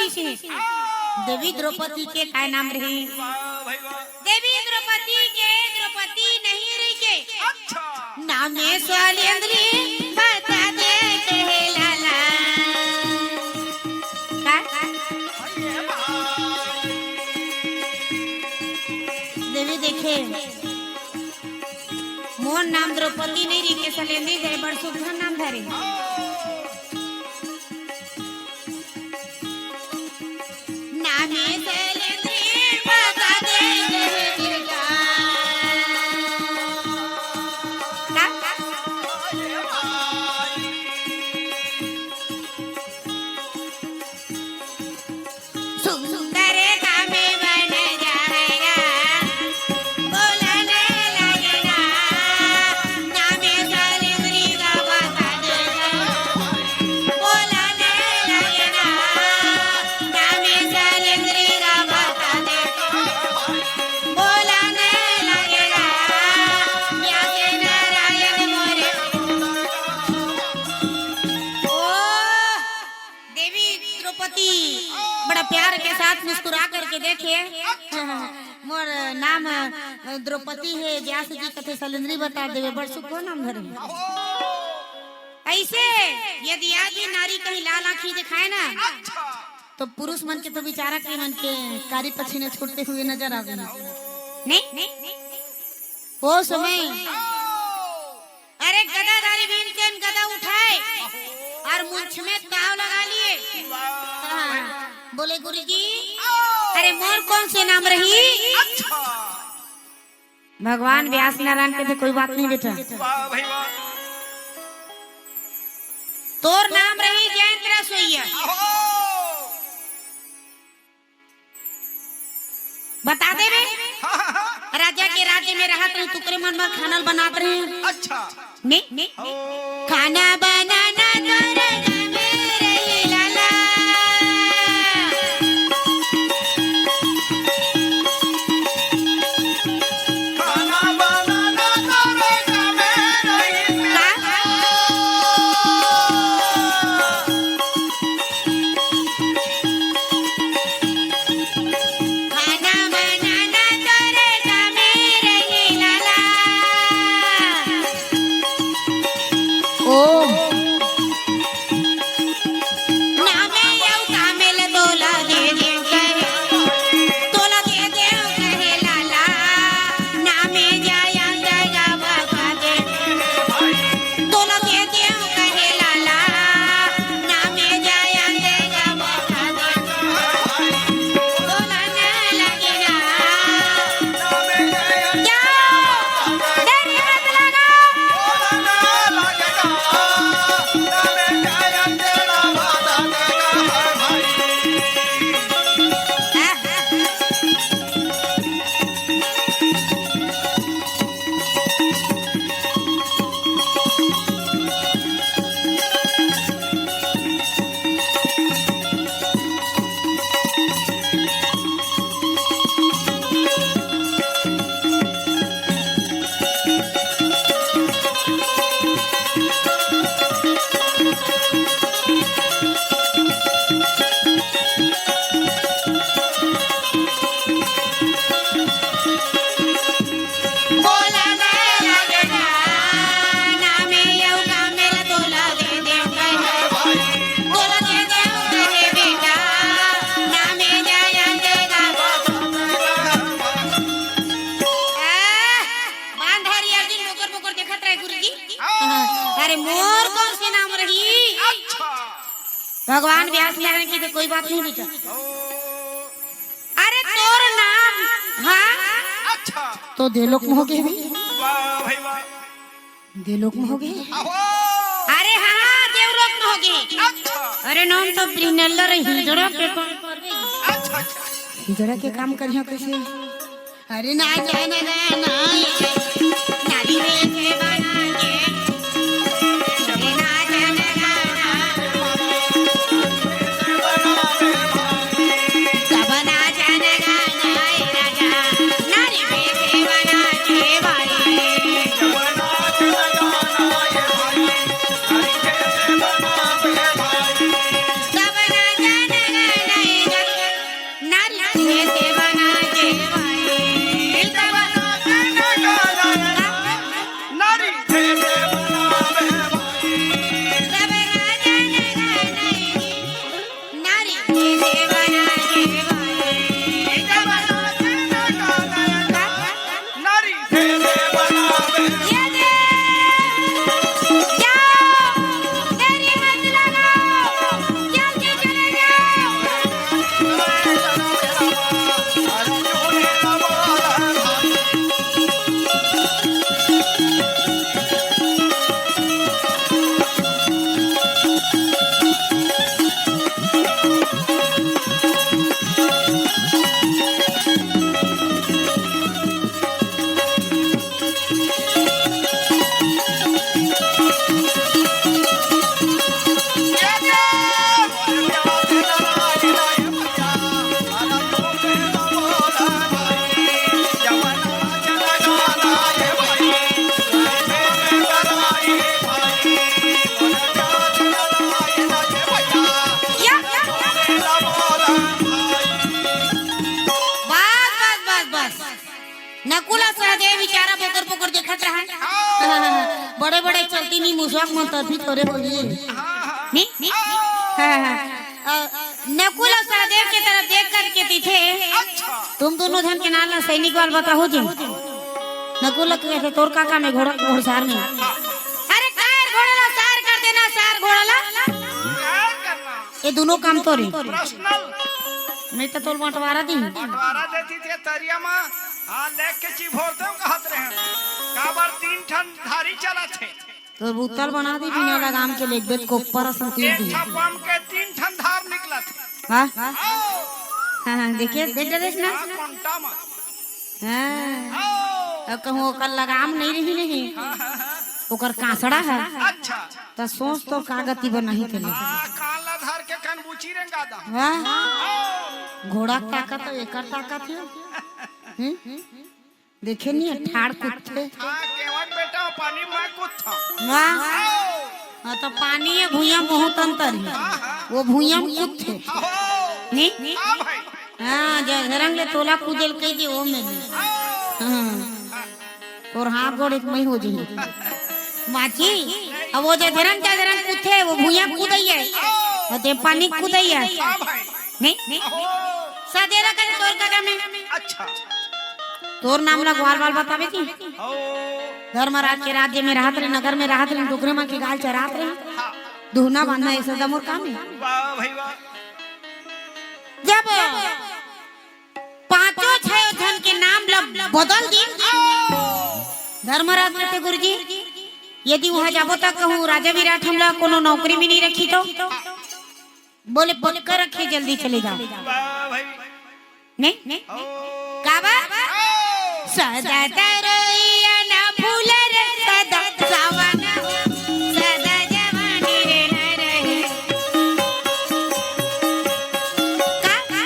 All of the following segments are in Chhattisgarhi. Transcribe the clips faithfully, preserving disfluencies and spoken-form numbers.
देवी द्रौपदी के काय नाम रही? वाह भाई वाह। देवी द्रौपदी के द्रौपदी नहीं रहिके। अच्छा। नामे सैलेंद्री बता दे कहे लाला। का? देवी देखे, मोर नाम द्रौपदी नहीं रहिके सैलेंद्री धरे, बड़ सुघर नाम धरे। नामे सैलेंद्री बता दे कहे लाला। का? सुंदर कामे बन जाएगा, बोलने लगेगा, नामे सैलेंद्री का बता देगा, बोलने लगेगा, नामे सैलेंद्री का बता देगा, बोलने लगेगा, या के नारायण मोरे। ओ देवी द्रौपदी बड़ा प्यार के साथ मुस्कुरा करके देखे। मोर नाम, अ, द्रौपदी हे, व्यास जी कथे सैलेंद्री बता देवे, बड़ सुघर नाम धरे। ऐसे यदि आज भी नारी कहीं लाल आँखी दिखाए ना, तो पुरुष मन के तो बेचारा के मन के कारी पसीने छोड़ते हुए नजर आवे। नहीं? वो समय अरे गदाधारी भीमसेन गदा उठाए और मूंछ में ताव लगा लिए। हाँ, बोले, "गुरु जी, अरे मोर कौन से नाम रही?" अच्छा। भगवान व्यास नारायण कथे, "कोई बात नहीं बेटा, वाह भाई वाह। तोर नाम रही जयंत रसोईया।" बता देवे। राजा के राज्य में रहत रही, तुकरे मन बर खाना बनात रही। अच्छा। ने? ओ। खाना बनाना तोरे काम में रही लाला। खाना बनाना तोरे काम में रही लाला। खाना बनाना तोरे कामे रही लाला। ओ। नामे यऊ कामे ल तोला दे देव कहे, तोला दे देव कहे लाला। नामे जयंत गवा दे। तोला के देव कहे लाला, नामे जयंत गवा दे। बोला ना लगे ना। जाओ, देरी मत लगाओ। बोला ना लगे ना, नामे यऊ कामे ल तोला दे देव कहे। तोला दे देव कहे बेटा, नामे जयंत गवा। आह, बांध हरियर दिन मोकर मोकर देखत रहे गुरुजी। अरे मोर कौन से नाम रही? अच्छा। भगवान व्यास नारायण कथे कोई बात नहीं बेटा। अरे तोर नाम, हाँ? अच्छा। तो देवलोक में होगे भी। वाह भाई वाह। देवलोक में होगे। अरे हाँ, देवलोक में होगे। अच्छा। अरे नाम तो प्रिनेलर हिजड़ा के काम करबे। अच्छा, अच्छा। हिजड़ा के काम करिया कैसे? अरे ना, ना, ना, ना, ना। नारी वेश बना के, अरे ना, ना, ना, ना, ना। सब नाचन गाना ए राजा, नारी वेश बना के बाई। सब नाचन गाना ए ये बेचारा बोकर बोकर देखत रहा। बड़े बड़े चलती नी मुसवा मन तरफी थोरे होही। नी? हाँ, हाँ। अ, नकुल अउ सहदेव के तरफ देख करके तिथे। अच्छा। तुम दोनों झन के नाम ला सैनिक वाल बताहू जी। नकुल के कथे, "तोर का काम हे घोड़ा, घोड़सार में?" अरे, "कायर घोड़ा ला सार कर देना, सार घोड़ा ला।" ये दोनों काम तोरे। पर्सनल। नहीं तो तोर बंटवारा दी। बंटवारा देती थे तरिया मा। हाँ, लेके चिभोर दे कहत रहे। काबर तीन ठन धारी चलत हे। तोर बुतल बना दी बिना लगाम के, लेक बेट कोप्पर असन तीर एक दी। ठा पाम के तीन ठन धार निकलत हे। हाँ? हाँ, हाँ, देखिए, देख डरेस ना? हाँ, कोंटा मा। हाँ। अब कहूँ ओकर लगाम नहीं रही नहीं। हाँ, हाँ, हाँ। ओकर कांसड़ा हे। अच्छा। त सोच तो का गति बनाही तेने। हाँ, कान ला धर के कन बुची रेंगा दा। वाह। घोड़ा के ताकत तो एकर ताकत हे। हम्म? देखे नहीं, ठाड़ कुत्थे। हाँ, केवट बेटा, पानी में कुत्था। वाह। हाँ, तो पानी हे, भुइयां बहुत अंतर हे। हाँ, हाँ। वो भुइयां में कुत्थे। हाँ। नहीं? हाँ भाई। हाँ, जय धरंग ले तोला कूदेल कह दे, वो में नहीं। हाँ। हाँ। तोर हाथ गोड़ एक मई हो जाही। माची, अब वो जय धरंग, जय धरंग कुत्थे, वो भुइयां कूदई हे। और ते पानी कूदई हे। हाँ भाई। नहीं? सदेरा करे तोर कदम में। अच्छा। तोर नाम ला ग्वाल बाल बतावे जी। ओ। धर्मराज के राज्य में रहत रहे, नगर में रहत रहे, डोकरे मन के गाय चरात रहे। हाँ। दुहना बांधना ये सब मोर काम हे। वाह भाई वाह। जब पांचों छह झन के नाम ला बदल दी। धर्मराज कहते, "गुरुजी, यदि वहां जाबो त कहूं राजा विराट हमला कोनो नौकरी में नहीं रखी तो?" बोले, "पक्का रखे, जल्दी चले जाओ।" वाह भाई। नहीं? ओ। काबर? ओ। सदा तरोइया ना फूल रे, सदा सावन हो, सदा जवानी रे न रहे। का?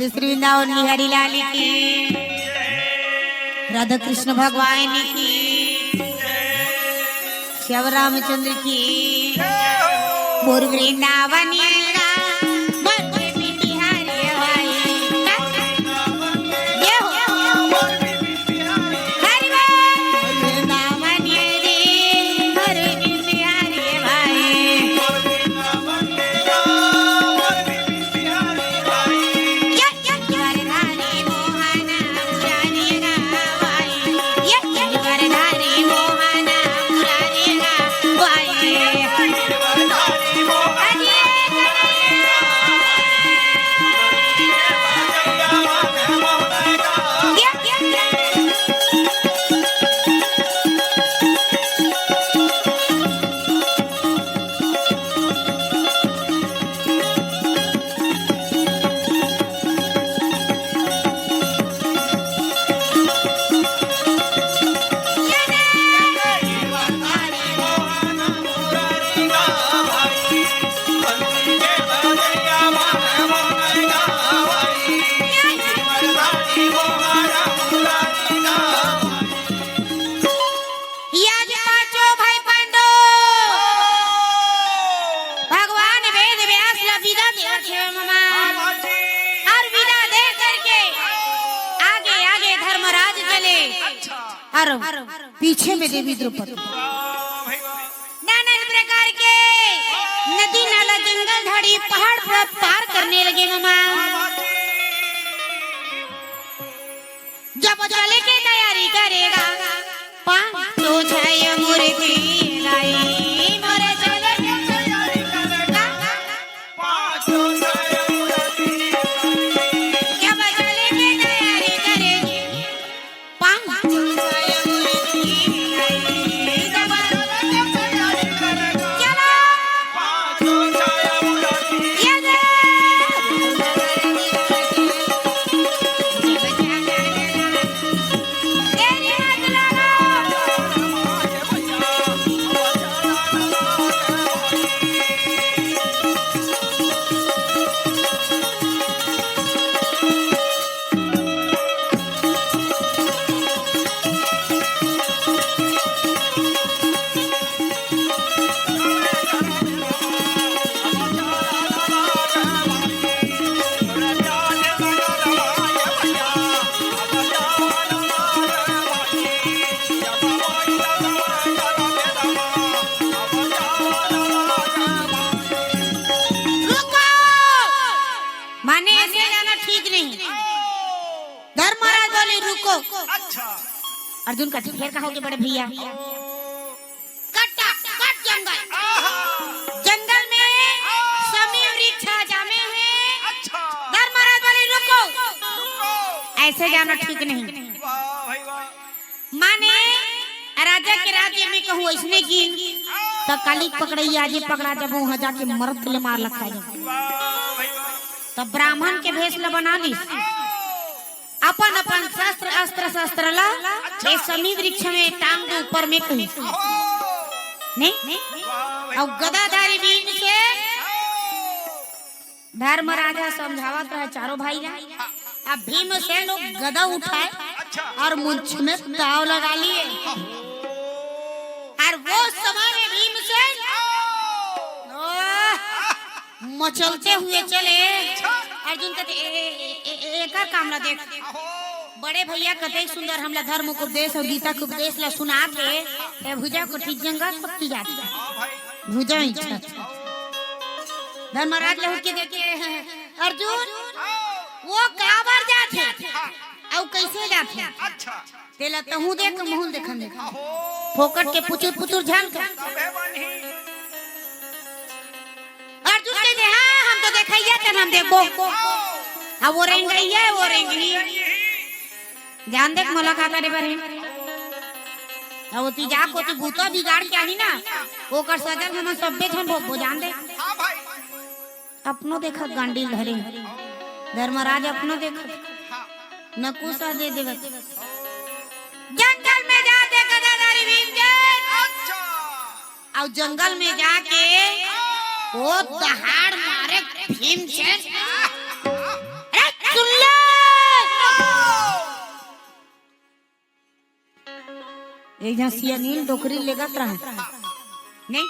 श्री वृंदावन बिहारी लाल की, राधा कृष्ण भगवान की, श्याम रामचंद्र की, मोर वृंदावन अरे, पीछे में देवी द्रौपदी। नाना प्रकार के नदी नाला, जंगल, झाड़ी, पहाड़ पर पार करने लगे मामा। जब चले के तैयारी करेगा, पाँचों छह मूर्ति लाई, मोरे चले के तैयारी करेगा। पाँचों छह मूर्ति लाई। जब चले के तैयारी करेगी, पाँचों छह मूर्ति लाई। जब चले के तैयारी करेगा। चलो। ये ले। रुको! माने ऐसे जाना ठीक नहीं। धर्मराज बोले, "रुको।" अच्छा। अर्जुन का, "फेर का होगे बड़े भैया?" कट, कट जंगल। आहा। जंगल में समी वृक्ष जामे हे। अच्छा। धर्मराज बोले, "रुको।" रुको। ऐसे जाना ठीक नहीं। वाह भाई वाह। माने राजा के राज्य में कहूँ ऐसने गिन, त काली पकड़ई आजे पकड़ा जब वहाँ जाके मरत ले मार लखा जाए। वाह भाई वाह। तब ब्राह्मण के भेष ल बना लिस। अपन अपन शस्त्र, अस्त्र शस्त्र ला ए समी वृक्ष में टांग दे ऊपर में कही। नहीं? वाह भाई। अउ गदाधारी भीमसेन, धर्मराज ह समझावत रहे चारों भाई ला। अब भीमसेन वो गदा उठाए अच्छा। और मुंछ में ताव लगा लिए। और वो समय में भीमसेन ओह, मचलते हुए चले। अच्छा। अर्जुन कहते, "ए, ए, ए, ए, एकर काम ला देख।" आहो। बड़े भैया कतेक सुंदर हमला धर्म के उपदेश और गीता के उपदेश ला सुनात हे। ए भुजा कोठी जंगल पक्की जात हे। हाँ भाई। भुजा इच्छा। धर्मराज लहुट के देखे, "अर्जुन, हाँ। वो काबर जात हे? हाँ। अउ कैसे जात हे?" अच्छा। तेला तहूँ देख, महूँ देखन देख। आहो। फोकट के पुचुर पुचुर झन कर। तबे बनही। अर्जुन कहिथे, "हाँ, हम तो देखइया चन, हम देखबो।" हाँ। अब वो रेंगइया, वो रेंगही। जान देख मोला का करे बर हे। अब ओती जा कोती भूता बिगाड़ के आही ना, ओकर सजा हमन सब्बे झन भोगबो, जान दे। हाँ भाई। अपनो देखत गांडी धरे, धर्मराज अपनो देखत, हाँ। नकुसा दे देवत। जंगल में जाते गदाधारी भीमसेन। अच्छा। अउ जंगल में जाके वो दहाड़ मारे भीमसेन। अरे सुन ले। एक झन सियानीन डोकरी लेगत रहे। नहीं?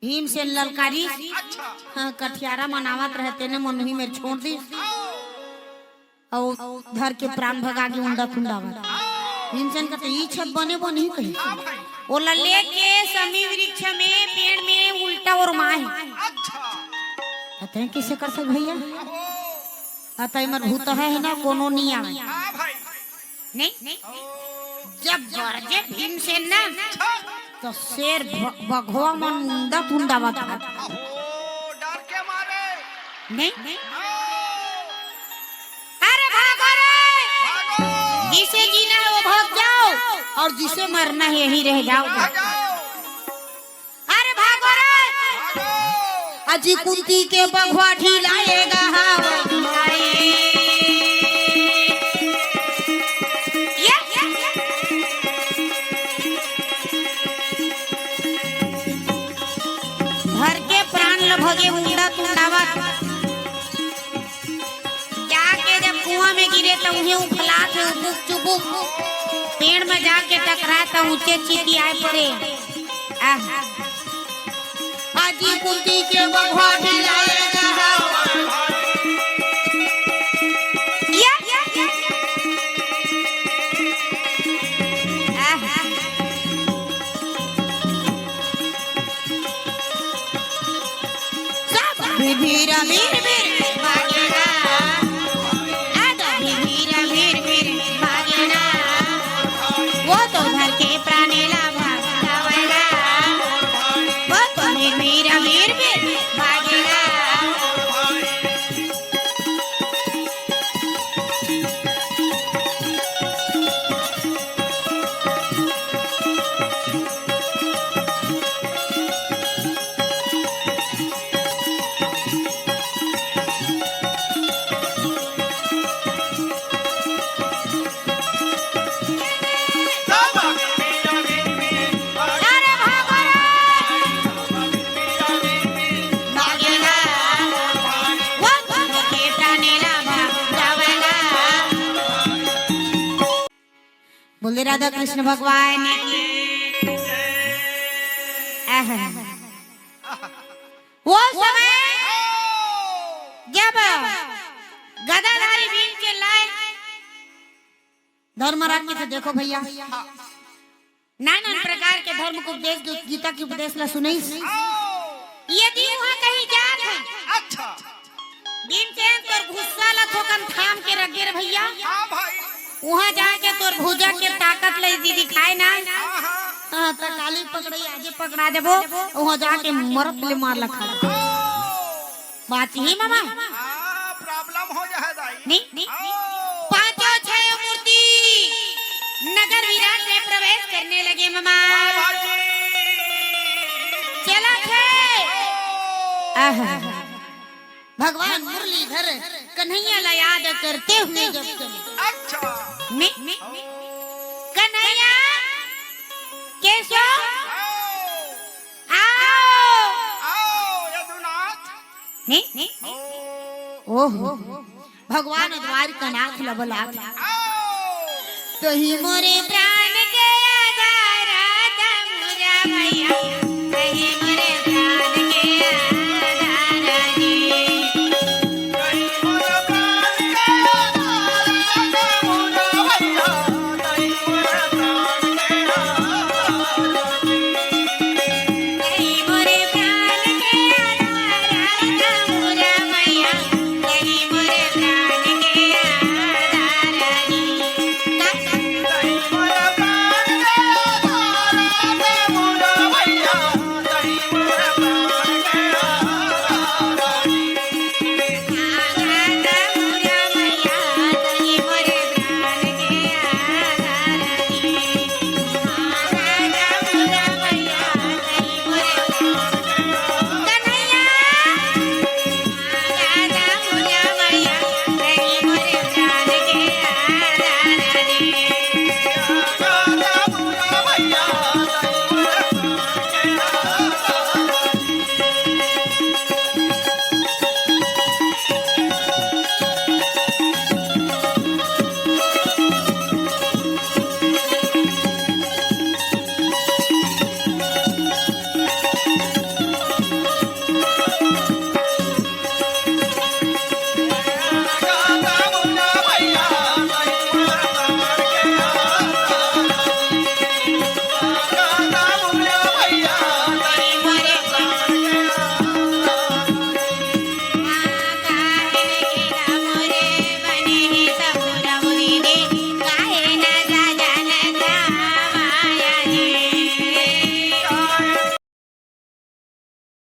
भीमसेन ललकारी। अच्छा। हाँ, कठियारा मनावत रहे, तेने मन उही मेर छोड़ दिस। अउ धर के प्राण भगा के उंडा फुंडावत। भीमसेन कहते, "ई छत बने बो नहीं कही।" हाँ भाई। ओला लेके समी वृक्ष में, पेड़ में उल्टा ओरमाए। अच्छा। कहते हैं, "किसे कर सक भैया?" अतई मर भूत है ना, कोनो नहीं आवे। हाँ भाई। नहीं? जब गरजे भीमसेन ना, तो शेर भ-, बघवा मन मुंडा फुंडावत हे। अहो, डर के मारे। नहीं? हाँ। अरे भागो रे! भागो। जिसे जीना है वो भाग जाओ, और जिसे मरना है यहीं रह जाओ। रह जाओ। अरे भागो रे। भागो। अजी कुंती के बघवा ढिलाएगा। ये। धर के प्राण ल भगे मुंडा तुंडावत। जाके जब कुआं में गिरे त उहें उफलात हे उबुक चुबुक। पेड़ में जाके टकरा त ऊंचे चींटी आए पड़े। आह। आजी कुंती के बघवा ढिलाए। या। भीर भीर भीर भीर भागेगा। आजा भीर भीर भीर भीर भागेगा। वो तो धर के प्राणेला भाग जावेगा। वो तो भीर भीर भीर भीर भागेगा। बोले राधा कृष्ण भगवान की। आहा। वो समय जब गदाधारी भीम के लाए धर्मराज के, तो देखो भैया, नाना प्रकार के धर्म के उपदेश, गीता के उपदेश ला सुनइस। यदि वहाँ कहीं जात है, अच्छा। भीमसेन तोर गुस्सा ला थोकन थाम के रख दे रे भैया। हाँ भाई। वहाँ जाके तोर भुजा के ताकत ले दी दिखाए ना। हाँ, हाँ। हाँ, तो काली पकड़ई आजे पकड़ा देबो। वहाँ जाके मरत ले मार लखा। बात ही मामा। हाँ, problem हो जाए दाई। नहीं, नहीं। पांचों छह मूर्ति नगर विराट में प्रवेश करने लगे मामा। वाह, वाह जी। चला थे। आहा। भगवान मुरलीधर कन्हैया ला याद करते हुए जब चले। अच्छा। ने, ने, कन्हैया, केशव, आओ। आओ। आओ, यदुनाथ। ने, ने, ओ। ओहो। भगवान द्वारिकानाथ ला बलात। आओ। तो ही मोरे प्राण के आधारा, तमुरा भैया।